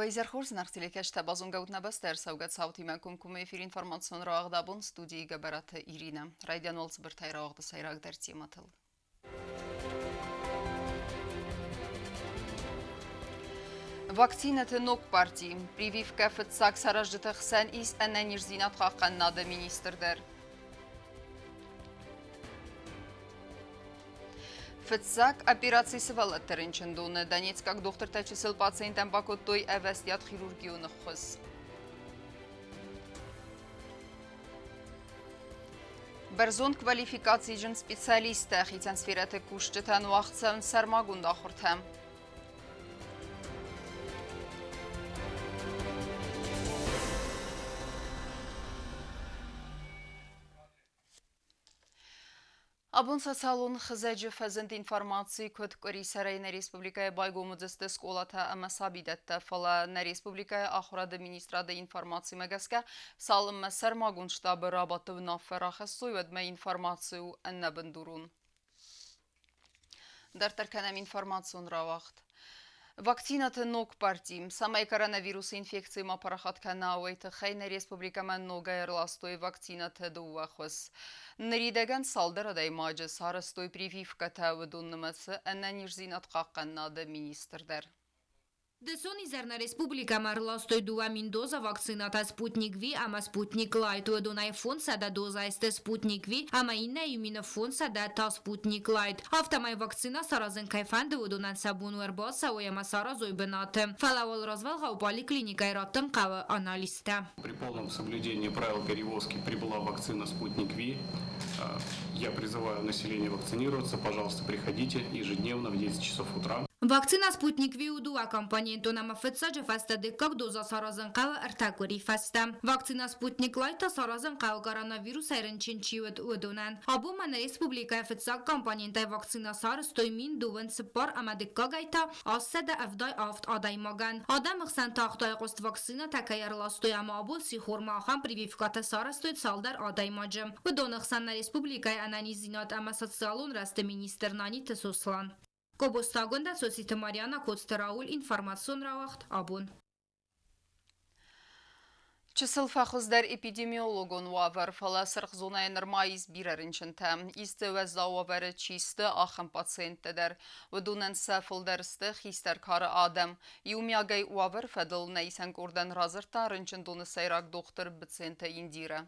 Уӕ изӕр хорз, зынаргъ телекӕсджытӕ, базонгӕ ут нӕ бӕстӕ ӕрцӕугӕ цаутимӕ комкоммӕ эфир информацион рауагъд абон студийы Гӕбӕраты Иринӕ. Райдиан уал цыбыртӕй рауагъды сӕйрагдӕр темӕтыл. Вакцинӕты ног парти. Прививкӕ фыццаг саразджыты хсӕн ис ӕнӕниздзинад хъахъхъӕнынады министр дӕр. Фыццаг операци сывӕллӕтты рынчындоны донецкаг дохтыртӕ чысыл пациентӕн бакодтой ӕвӕстиат хирургион ӕххуыс. Бӕрзонд квалификациджын специалисттӕ хицӕн сферӕты кусджытӕн уагъд цӕуынц сӕрмагонд ахуыртӕ. Абон социалон хызӕджы фӕзынд информаци, куыд къуырисӕрӕй нӕ республикӕйы байгом уыдзысты скъолатӕ ӕмӕ сабидӕттӕ, фӕлӕ нӕ республикӕйы ахуырады министрады информацимӕ гӕсгӕ, цалынмӕ сӕрмагонд штабы рабадты уынаффӕ рахӕссой, уӕдмӕ информаци у ӕнӕбындурон. Дарддӕр кӕнӕм информацион рауагъд. Вакцинӕты ног парти, цӕмӕй коронавирусы инфекци ма парахат кӕна, уый тыххӕй нӕ республикӕмӕ ногӕй ӕрластой вакцинӕты дыууӕ хуыз. Ныридӕгӕн цалдӕр адӕймаджы сарӕзтой прививкӕтӕ, уыдон нымӕцы ӕнӕниздзинад хъахъхъӕнынады министр дӕр. Дысон изӕр нӕ республикӕмӕ ӕрластой 2000 дозӕ вакцинӕтӕ «Спутник-V» ӕмӕ «Спутник Лайт». Уыдонӕй 500 дозӕ сты «Спутник-V» ӕмӕ иннӕ 1500 та «Спутник Лайт». Афтӕмӕй вакцинӕ саразын кӕй фӕнды, уыдонӕн сӕ бон у ӕрбацӕуой ӕмӕ саразой бынаты. Фӕлӕ уал развӕлгъау поликлиникӕйы раттын хъӕуы анализтӕ. При полном соблюдении правил перевозки прибыла вакцина «Спутник Ви». Я призываю население вакцинироваться. Пожалуйста, приходите ежедневно в 10 часов утра. Вакцина «Спутник Ви» у дыууӕкомпонентон ӕмӕ фыццаджы фӕстӕ дыккаг доза саразын хъӕуы ӕртӕ къуыри фӕстӕ. Вакцина «Спутник Лайт» та саразын хъӕуы коронавирусӕй рынчын чи уыд, уыдонӕн. Абон ма нӕ республикӕйы фыццаг компонентӕй вакцина сарӕзтой 1024 ӕмӕ дыккагӕй та 877 адӕймагӕн. Адӕмы хсӕн тагъд айхъуыст вакцинӕтӕ кӕй ӕрластой ӕмӕ абон сихормӕ ахӕм прививкӕтӕ сарӕзтой цалдӕр адӕймаджы. Уыдоны хсӕн нӕ республикӕйы ӕнӕниздзинад ӕмӕ социалон рӕзты министр Наниты Сослан. Къобостагондӕ Цоциты Марьяна Коцты Рауль информацион рауагъд абон. Чысыл фӕхуыздӕр эпидемиологон уавӕр, фӕлӕ сырх зонӕйы нырма ис бирӕ рынчынтӕ. Исты уӕззау уавӕры чи сты, ахӕм пациенттӕ дӕр. Уыдонӕн сӕ фылдӕр сты хистӕр кары адӕм. Иумиагӕй уавӕр фӕдыл нӕ исӕн къордӕн радзырдта рынчындоны сӕйраг дохтыр Быценты Индирӕ.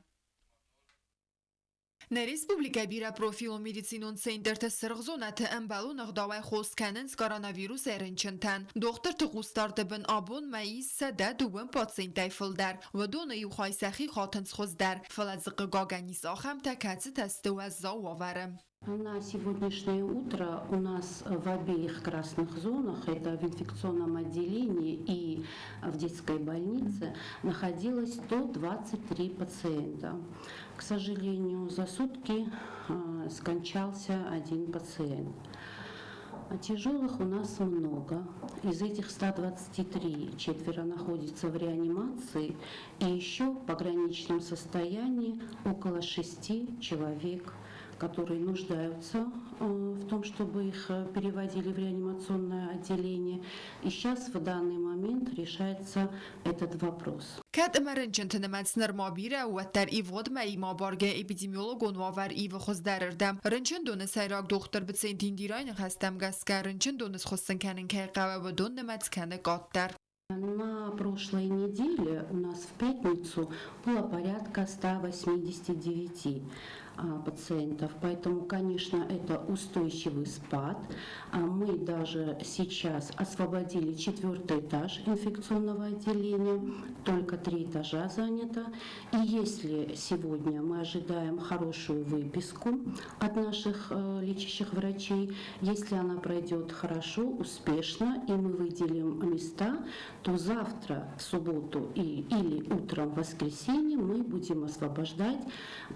Нӕ республикӕйы бирӕпрофилон медицинон центрты цыргъ зонӕты ӕмбӕлон ӕгъдауӕй хос кӕнынц коронавирусӕй рынчынтӕн. Дохтырты хъусдарды бын абонмӕ ис 102 пациентӕй фылдӕр. Уыдоны иу хай сӕхи хатынц хуыздӕр, фӕлӕ дзы хъыгагӕн ис ахӕмтӕ, кӕцытӕ сты уӕззау уавӕры. На сегодняшнее утро у нас в обеих красных зонах, это в инфекционном отделении и в детской больнице, находилось 123 пациента. К сожалению, за сутки скончался один пациент. Тяжелых у нас много. Из этих 123 четверо находятся в реанимации, и еще в пограничном состоянии около шести человек, которые нуждаются в том, чтобы их переводили в реанимационное отделение. И сейчас в данный момент решается этот вопрос. Кӕд ӕмӕ рынчынты нымӕц нырма бирӕ у, уӕддӕр ивгъуыд мӕйимӕ абаргӕ эпидемиологон уавӕр ивы хуыздӕрырдӕм. Рынчындоны сӕйраг дохтыр Быценты Индирайы ныхӕстӕм гӕсгӕ, рынчындоны схуыссын кӕнын кӕй хъӕуы, уыдон нымӕц кӕны къаддӕр. На прошлой неделе у нас в пятницу было порядка 189 пациентов, поэтому, конечно, это устойчивый спад. Мы даже сейчас освободили четвертый этаж инфекционного отделения, только три этажа занято. И если сегодня мы ожидаем хорошую выписку от наших лечащих врачей, если она пройдет хорошо, успешно, и мы выделим места, то завтра, в субботу и, или утром в воскресенье мы будем освобождать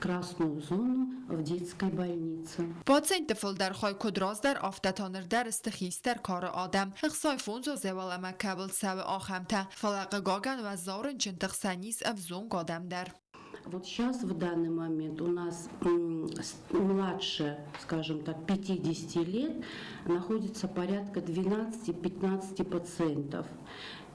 красную зону в детской больнице. Пациентты фылдӕр хай куыд раздӕр, афтӕ та ныр дӕр сты хистӕр кары адӕм. Ӕхсай фондзазӕуал ӕмӕ кӕуыл цӕуы, ахӕмтӕ. Фӕлӕ, хъыгагӕн, уӕззау рынчынты хсӕн ис ӕвзонг адӕм дӕр. Вот сейчас в данный момент у нас младше, скажем так, 50 лет находится порядка 12-15 пациентов.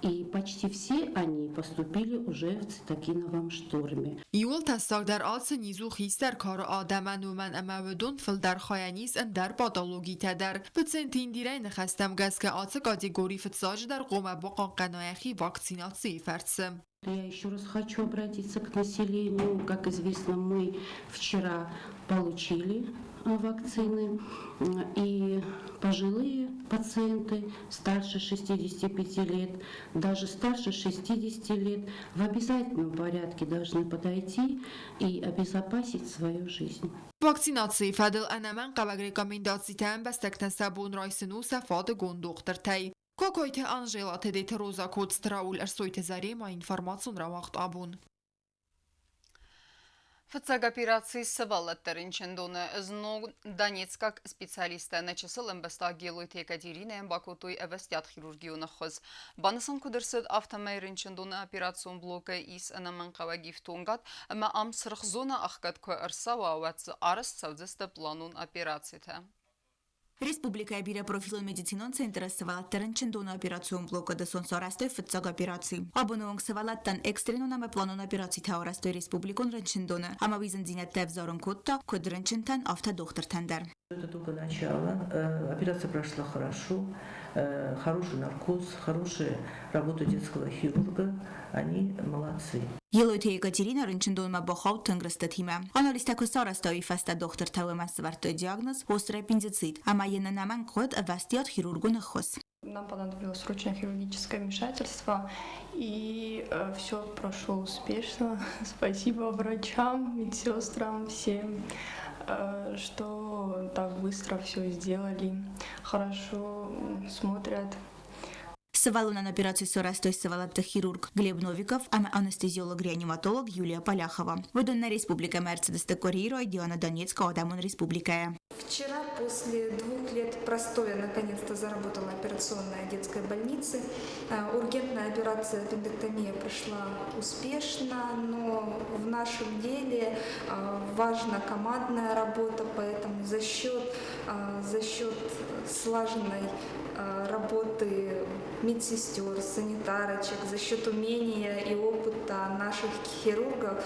И почти все они поступили уже в цитокиновом шторме. Иууыл тӕссагдӕр ацы низ у хистӕр кары адӕмӕн, уымӕн ӕмӕ уыдон фылдӕр хайӕн ис ӕндӕр патологитӕ дӕр. Пациент Индирӕйы ныхӕстӕм гӕсгӕ ацы категори фыццаджыдӕр хъуамӕ бахъахъхъӕна йӕхи вакцинацийы фӕрцы. Я еще раз хочу обратиться к населению. Как известно, мы вчера получили вакцины, и пожилые пациенты старше 65 лет, даже старше 60 лет в обязательном порядке должны подойти и обезопасить свою жизнь. Вакцинацийы фӕдыл ӕнӕмӕнгхъӕуӕг рекомендацитӕ ӕмбӕстӕгтӕн сӕ бон райсын у сӕ фадыгон дохтыртӕй. Кокойты Анжела, Тедеты Роза, Коцты Рауль, Ӕрсойты Зарема, информацион рауагъд абон. Фыццаг операци сывӕллӕтты рынчындоны знон донецкаг специалисттӕ нӕ чысыл ӕмбӕстаг Гелойты Екатеринӕйӕн бакодтой ӕвӕстиат хирургион ӕххуыс. Банысан куыд ӕрцыд, афтӕмӕй рынчындоны операцион блокы ис ӕнӕмӕнгхъӕуӕг ифтонгад ӕмӕ ам сырх зонӕ ӕхгӕд куы ӕрцӕуа, уӕд дзы арӕзт цӕудзысты планон операцитӕ. Республикӕйы бирӕпрофилон медицинон центры сывӕллӕтты рынчындоны операцион блокы дысон сарӕзтой фыццаг операци. Абоны онг сывӕллӕттӕн экстренон ӕмӕ планон операцитӕ арӕзтой республикон рынчындоны ӕмӕ уый зындзинӕдтӕ ӕвзарын кодта куыд рынчынтӕн, афтӕ дохтыртӕн дӕр. Это только начало. Операция прошла хорошо. Хороший наркоз, хорошая работа детского хирурга. Они молодцы. Елойты Екатерина рынчындонмӕ бахауд тынг рыстытимӕ. Анализтӕ куы сарӕзта, уый фӕстӕ дохтыртӕ уымӕ сӕвӕрдтой диагноз острый аппендицит ӕмӕ йын ӕнӕмӕнг хъуыд ӕвӕстиат хирургон ӕххуыс. Нам понадобилось срочное хирургическое вмешательство, и все прошло успешно. Спасибо врачам, медсестрам, всем, что так быстро все сделали, хорошо смотрят. Сывӕллонӕн операци сарӕзтой сывӕллӕтты хирург Глеб Новиков ӕмӕ анестезиолог-реаниматолог Юлия Поляхова. Уыдон нӕ республикӕмӕ ӕрцыдысты къуырийы райдианы Донецкы адӕмон республикӕйӕ. Вчера после 2 лет простоя наконец-то заработала операционная детской больницы. Ургентная операция аппендэктомия прошла успешно, но в нашем деле важна командная работа, поэтому за счет слаженной работы медсестер, санитарочек, за счет умения и опыта наших хирургов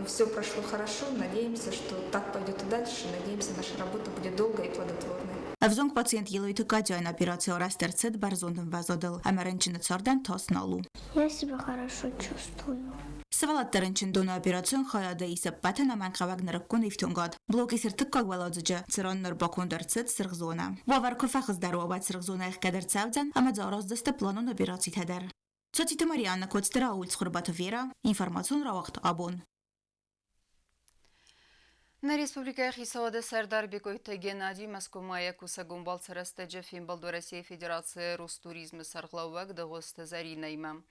все прошло хорошо. Надеемся, что так пойдет и дальше. Надеемся, наша работа будет долгой и плодотворной. Ӕвзонг пациент Елойты Катяйӕн операци арӕзт ӕрцыд бӕрзонд ӕмвӕзадыл ӕмӕ рынчыны цардӕн тас нал у. Я себя хорошо чувствую. Сывӕллӕтты рынчындоны операцион хайады ис ӕппӕт ӕнӕмӕнгхъӕуӕг нырыккон ифтонгад. Блок ис ӕртыккаг уӕладзыджы, цыран ныр баконд ӕрцыд сырх зонӕ. Уавӕр куы фӕхуыздӕр уа, уӕд сырх зонӕ ӕхгӕд ӕрцӕудзӕн ӕмӕ дзы араздзысты планон операцитӕ дӕр. Цоциты Марианна, Коцты Рауль, Цхуырбаты Вера, информацион рауагъд абон. Нӕ республикӕйы хицауады сӕрдар Бекъойты Геннадий Мӕскуымӕ йӕ кусӕгон балцы рӕстӕджы фембӕлд Уӕрӕсейы Федерацийы Ростуризмы сӕргълӕууӕг Дыгъуызты Зӕринӕимӕ.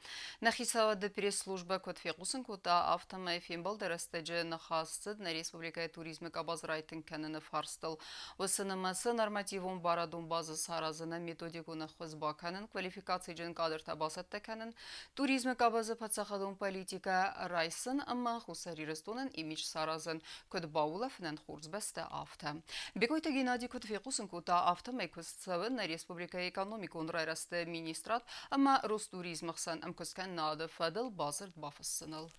Нӕ хицауады пресс-службӕ куыд фехъусын кодта, афтӕмӕй фембӕлды рӕстӕджы ныхас цыд нӕ республикӕйы туризмы къабаз райтынг кӕныны фарстыл. Уыцы нымӕцы нормативон барадон базӕ саразыны методикон ӕххуыс бакӕнын, квалификациджын кадртӕ бацӕттӕ кӕнын, туризмы къабазы паддзахадон политикӕ райсын ӕмӕ Хуссар Ирыстонӕн имидж саразын, куыд баулӕфынӕн хорз бӕстӕ, афтӕ. Бекъойты Геннадий куыд фехъусын кодта, афтӕмӕй куыст цӕуы нӕ республикӕйы экономикон райрӕзты министрад ӕмӕ Ростуризмы хсӕн ӕмкуысткӕнынады фӕдыл бадзырд бафыссыныл.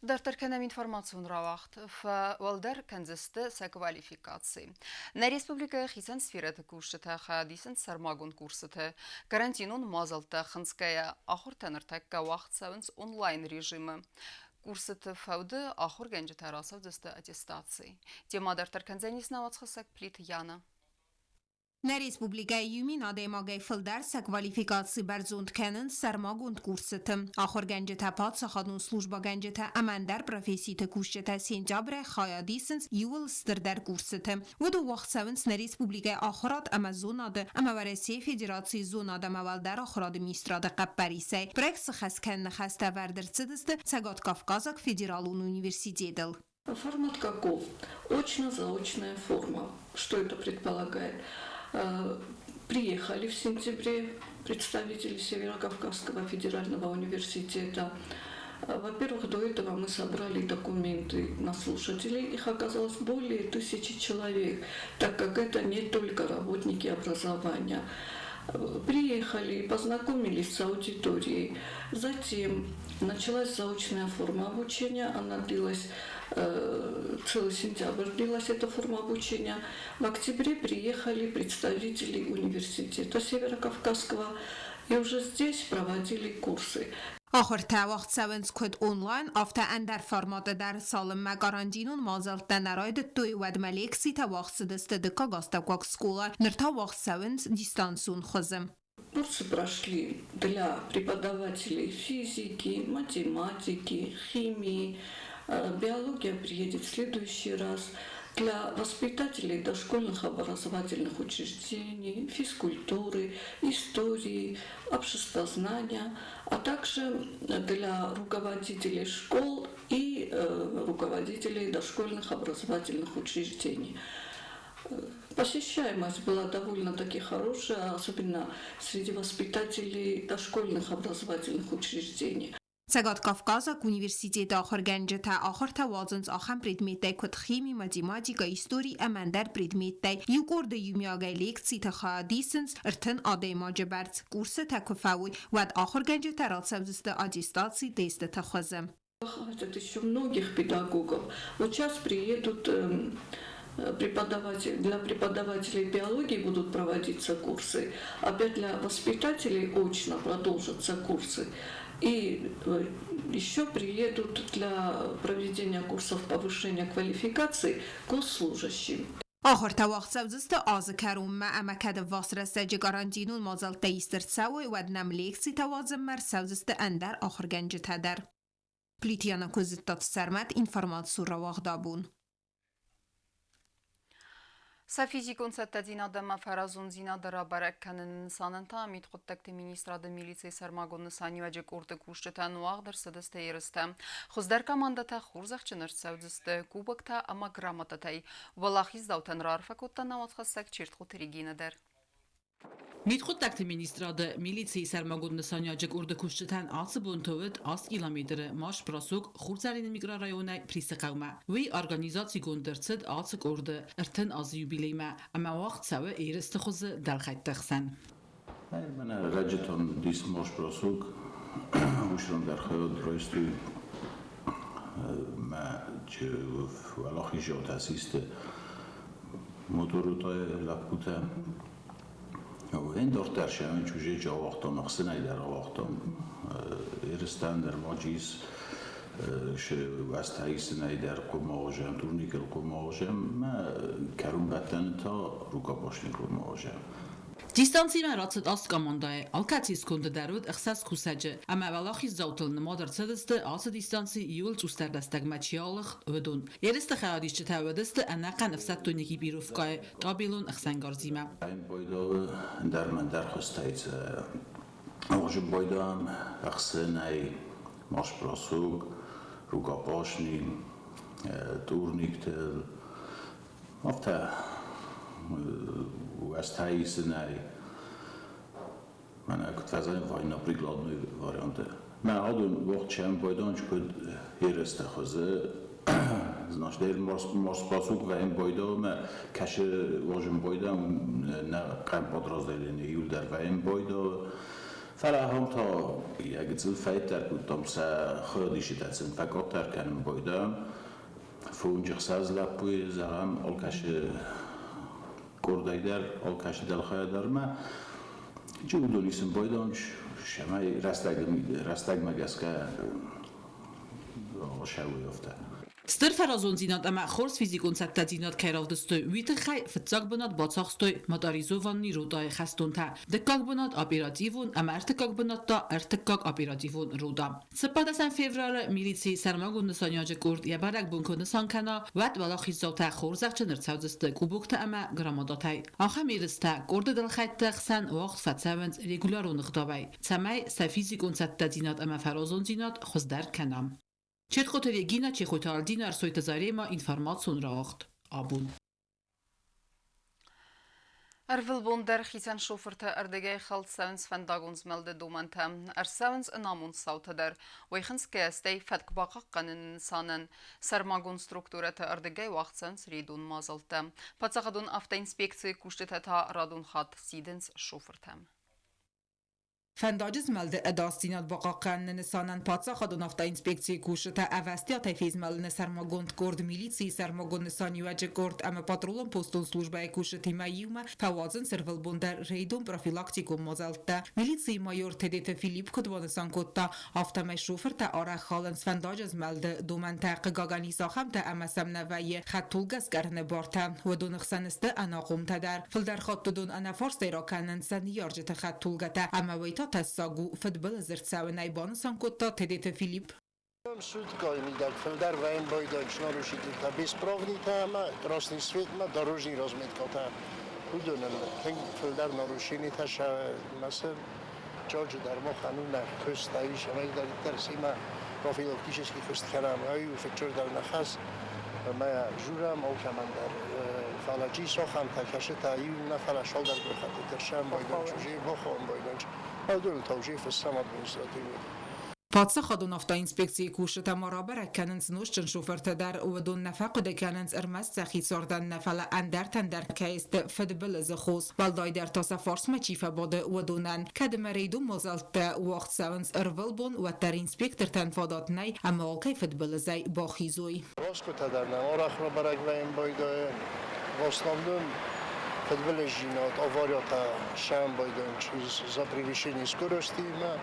Дарддӕр кӕнӕм информацион рауагъд. Фӕуӕлдӕр кӕндзысты сӕ квалификаци. Нӕ республикӕйы хицӕн сферӕты кусджытӕ хайад исынц сӕрмагонд курсыты. Карантинон мадзӕлттӕ хынцгӕйӕ ахуыртӕ ныртӕккӕ уагъд цӕуынц онлайн режимы. Курсыты фӕуды ахуыргӕнджытӕ рацӕудзысты аттестаци. Темӕ дарддӕр кӕндзӕнис нӕ уацхӕссӕг Плиты Яна. Нӕ республикӕйы 1000 адӕймагӕй фылдӕр сӕ квалификаци бӕрзонд кӕнынц сӕрмагонд курсыты. Ахуыргӕнджытӕ, паддзахадон службӕгӕнджытӕ ӕмӕ ӕндӕр професситы кусджытӕ сентябрӕй хайад исынц иууыл стырдӕр курсыты. Уыдон уагъд цӕуынц нӕ республикӕйы ахуырад ӕмӕ зонады ӕмӕ Уӕрӕсейы Федерацийы зонад ӕмӕ уӕлдӕр ахуырады министрады хъӕппӕрисӕй. Проект сыххӕст кӕныны хӕстӕ ӕвӕрд ӕрцыдысты Цӕгат-Кавказаг федералон университетыл. Формат каков? Очно-заочная форма. Что это предполагает? Приехали в сентябре представители Северо-Кавказского федерального университета. Во-первых, до этого мы собрали документы на слушателей, их оказалось более 1000 человек, так как это не только работники образования. Приехали, познакомились с аудиторией. Затем началась заочная форма обучения. Она длилась целый сентябрь длилась эта форма обучения. В октябре приехали представители университета Северокавказского и уже здесь проводили курсы. Ахуыртӕ уагъд цӕуынц куыд онлайн, афтӕ ӕндӕр форматы дӕр. Цалынмӕ карантинон мадзӕлттӕ нӕ райдыдтой, уӕдмӕ лекцитӕ уагъд цыдысты дыккаг астӕуккаг скъола, ныр та уагъд цӕуынц дистанцион хуызы. Курсы прошли для преподавателей физики, математики, химии. Биология приедет в следующий раз. Для воспитателей дошкольных образовательных учреждений, физкультуры, истории, обществознания, а также для руководителей школ и руководителей дошкольных образовательных учреждений. Посещаемость была довольно-таки хорошая, особенно среди воспитателей дошкольных образовательных учреждений. Цӕгат-Кавказаг университеты ахуыргӕнджытӕ ахуыртӕ уадзынц ахӕм предметтӕй, куыд хими, математикӕ, истори ӕмӕ ӕндӕр предметтӕй. Иу къорды иумиагӕй лекциты хайад исынц 30 адӕймаджы бӕрц. Курсытӕ куы фӕуой, уӕд ахуыргӕнджытӕ рацӕудзысты аттестаци тестыты хуызы. Хватит еще многих педагогов. Вот сейчас приедут преподаватели, для преподавателей биологии будут проводиться курсы, опять для воспитателей очно продолжатся курсы. И еще приедут для проведения курсов повышения квалификации госслужащие. Ахуыртӕ уагъд цӕудзысты азы кӕронмӕ ӕмӕ кӕд ӕввахс рӕстӕджы карантинон мадзӕлттӕ ист ӕрцӕуой, уӕд нӕм лекцитӕ уадзынмӕ ӕрцӕудзысты ӕндӕр ахуыргӕнджытӕ дӕр. Плитьяна Куыдзыттаты Сӕрмӕт, информацион рауагъд абон. Сӕ физикон цӕттӕдзинад ӕмӕ фӕразондзинад рабӕрӕг кӕныны нысанӕн та мидхъуыддӕгты министрады милицийы сӕрмагонд нысаниуӕджы къорды кусджытӕн уагъд ӕрцыдысты ерыстӕ. Хуыздӕр командӕтӕ хорзӕхджын ӕрцӕудзысты кубоктӕ ӕмӕ грамотатӕй. Уӕлахиздзаутӕн раарфӕ кодта нӕ уацхӕссӕг Чертхъоты Регинӕ дӕр. Мидхъуыддӕгты министрады милицийы сӕрмагонд нысаниуӕджы къорды кусджытӕн ацы бонты уыд 8 километры марш-бросок Хурзӕрины микрорайонӕй Присы хъӕумӕ. Уый организацигонд ӕрцыд ацы къорды 30 азы юбилеймӕ ӕмӕ уагъд цӕуы ерысты хуызы дӕлхӕйтты хсӕн. Мӕнӕ рӕджытон дис марш-бросок уыщрон дӕр хайад райстой мӕ уӕлахизиатӕ систы моторотайы лӕппутӕ. Эн дарддӕр сӕ чужечы ауагътам, ӕхсынӕй дӕр ауагътам. Ерыстӕн дӕр ма джис уӕзтӕ исынӕй дӕр хъуамӕ аразӕм, турникыл хъуамӕ аразӕм, мӕ кӕронбӕттӕны та рукопашный хъуамӕ аразӕм. Дистанцимӕ рацыд аст командӕйы, алкӕцыйы сконды дӕр уыд 6 кусӕджы, ӕмӕ уӕлахиздзаутыл нымад ӕрцыдысты ацы дистанцийы иууыл цъусдӕр рӕстӕгмӕ чи алыгъд, уыдон. Ерысты хайадисджытӕ уыдысты ӕнӕхъӕн ӕфсӕддон экипировкӕйы табелон ӕхсӕнгарзимӕ. Ӕм байдалы ӕндӕр мӕндӕр хуызтӕй аразын байдам ӕхсынӕй, марш-бросок, рукопашный, турниктыл, афтӕ уӕзтӕ исынӕй. Мӕнӕ куыд фӕзӕгъын военно-прикладной варианты. Мӕ адон уагъд сӕм байдан куыд ерысты хуызы. Значит, дӕр марш-бросок вӕййын байда мӕ кӕсы уазын байда нӕ хъӕм подразделение иуылдӕр вӕййын байда. Фӕлӕ ахӕм та йӕ гыццыл фӕйддӕр кодтам сӕ хайадисджытӕ сын фӕкъаддӕр кӕнын байдам. 5-6 лӕппуйы, зӕгъӕм, алкӕцы къордӕй дӕр, алкӕцы дӕлхайӕ дӕр мӕ уыдон исын байдан, цӕмӕй рӕстӕгмӕ гӕсгӕ сӕуой афтӕ. Стыр фӕразондзинад ӕмӕ хорз физикон цӕттӕдзинад кӕй равдыстой, уый тыххӕй фыццаг бынат бацахстой моторизованный ротайы хӕстонтӕ, дыккаг бынат оперативон ӕмӕ ӕртыккаг бынат та ӕртыккаг оперативон рота. 14 февралы милицийы сӕрмагонд нысаниуӕджы къорд йӕ бӕрӕгбон куы нысан кӕна, уӕд уӕлахиздзаутӕ хорзӕхджын ӕрцӕудзысты кубоктӕ ӕмӕ грамотатӕй. Ахӕм ерыстӕ къорды дӕлхӕйтты хсӕн уагъд фӕцӕуынц регулярон ӕгъдауӕй, цӕмӕй сӕ физикон цӕттӕдзинад ӕмӕ фӕразондзинад хуыздӕр кӕна. Четхъоты Регина, Чехойты Альдина, Ӕрсойты Зарема, информацион рауагъд абон. Ӕрвылбон дӕр хицӕн шофырты ӕрдыгӕй хӕлд цӕуынц фӕндагон змӕлды домӕнтӕ, ӕрцӕуынц ӕнамонд цаутӕ дӕр. Уый хынцгӕйӕ стӕй фӕтк бахъахъхъӕныны нысанӕн сӕрмагонд структурӕты ӕрдыгӕй уагъд цӕуынц рейдон мадзӕлттӕ. Паддзахадон автоинспекцийы кусджытӕ та радон хатт сидынц шофыртӕм. Фӕндаджы змӕлды ӕдасдзинад бахъахъхъӕныны нысанӕн паддзахадон автоинспекцийы кусджытӕ ӕвӕстиатӕй фезмӕлыны сӕрмагонд къорд, милицийы сӕрмагонд нысаниуӕджы къорд ӕмӕ патрулон-постон службӕйы кусджытимӕ иумӕ фӕуадзынц ӕрвылбон дӕр рейдон профилактикон мадзӕлттӕ. Милицийы майор Тедеты Филипп куыд банысан кодта, афтӕмӕй шофыртӕ арӕх халынц фӕндаджы змӕлды домӕнтӕ, хъыгагӕн, ис ахӕмтӕ ӕмӕ сӕм нӕ вӕййы хӕдтулгӕ скъӕрыны бартӕ. Уыдоны хсӕн сты ӕнахъомтӕ дӕр. Фылдӕр хатт уыдон ӕнӕфарстӕй ракӕнынц сӕ ныййарджыты хӕдтулгӕтӕ ӕмӕ уый та тӕссаг у фыдбылызы рцӕуынӕй, банысан кодта Тедеты Филипп. Суткайы мидӕг фылдӕр вӕййын байдайынц нарушительтӕ беспровнитӕ ӕмӕ красный светмӕ дорожный разметкӕтӕ. Уыдонӕн тынг фылдӕр нарушенитӕ сӕ цы чаджы дӕр махӕн у нӕ куыст ис ӕмӕ дӕр семӕ профилактический куыст кӕнӕм. Ай у фыццагдӕр нӕ хӕс ӕмӕ журӕм алкӕмӕн дӕр. Фӕлӕ чи сахӕмтӕ кӕсытӕ иу нӕ фӕлӕ цалдӕр гӕххӕтты тырсӕм байдайынц уже бахауын байдайынц. Уыдоны та уже фыссӕм административный. Паддзахадон автоинспекцийы кусджытӕ ма рабӕрӕг кӕнынц нозтджын шофыртӕ дӕр. Уыдон нӕ фӕхъуыды кӕнынц ӕрмӕст сӕхи цардӕн нӕ, фӕлӕ ӕндӕртӕн дӕр кӕй сты фыдбылызы хос. Уӕлдайдӕр та сӕ фарсмӕ чи фӕбады, уыдонӕн. Кӕд ӕмӕ рейдон мадзӕлттӕ уагъд цӕуынц ӕрвылбон, уӕддӕр инспектортӕн фадат нӕй ӕмӕ алкӕй фыдбылызӕй бахизой. Роскъуытӕ дӕр нӕм арӕх рабӕрӕг вӕййын байдайы. В основном фыдбылызджинад, авариятӕ сӕм байдайынц из-за превышения скорости-имӕ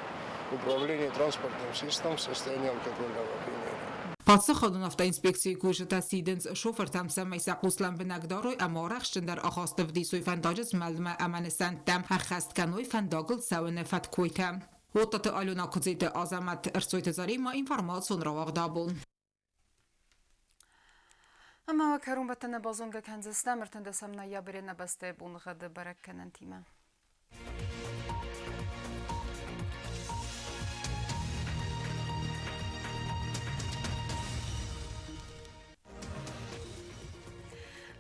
управление транспортным средством в состоянии алкогольного опьянения. Паддзахадон автоинспекцийы кусджытӕ сидынц шофыртӕм, цӕмӕй сӕ хъус лӕмбынӕг дарой ӕмӕ арӕхстджындӕр ахаст ӕвдисой фӕндаджы змӕлдмӕ ӕмӕ нысӕнттӕ ӕххӕст кӕной фӕндагыл цӕуыны фӕткойтӕ. Оттаты Алена Куыдзиты Азӕмӕт, Ӕрцойты Заремӕ, информацион рауагъд абон. Ӕмӕ уӕ кӕронбӕттӕны базонгӕ кӕндзыстӕм 13 ноябры нӕ бӕстӕйы боныгъӕды бӕрӕггӕнӕнтимӕ.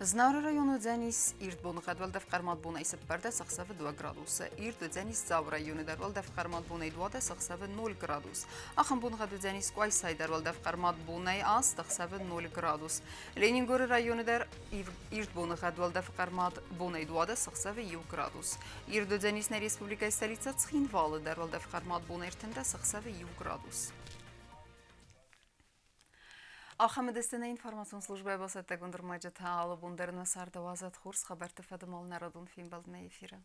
Знауыры районы уыдзӕнис ирд боныхъӕд уӕлдӕф хъӕрмад бонӕй 14, ӕхсӕвы 2 градусы. Ирд уыдзӕнис Дзауы районы дӕр уӕлдӕф хъӕрмад бонӕй 12, ӕхсӕвы 0 градус. Ахӕм боныгъӕд уыдзӕнис Къуайсайы дӕр уӕлдӕф хъӕрмад бонӕй 8, ӕхсӕвы 0 градус. Ленингоры районы дӕр ирд боныгъӕд уӕлдӕф хъӕрмад бонӕй 12, ӕхсӕвы 1 градус. Ирд уыдзӕнис нӕ республикӕйы столицӕ Цхинвалы дӕр уӕлдӕф хъӕрмад бонӕй 13, ӕхсӕвы 1 градус. Ахӕм ӕдӕстӕнӕ информацион службӕ бацӕттӕгонд ӕрмӕджытӕ алы бон дӕр нӕ царды уадзӕд хорз хабӕртты фӕдыл нӕ радон фембӕлд нӕ эфиры.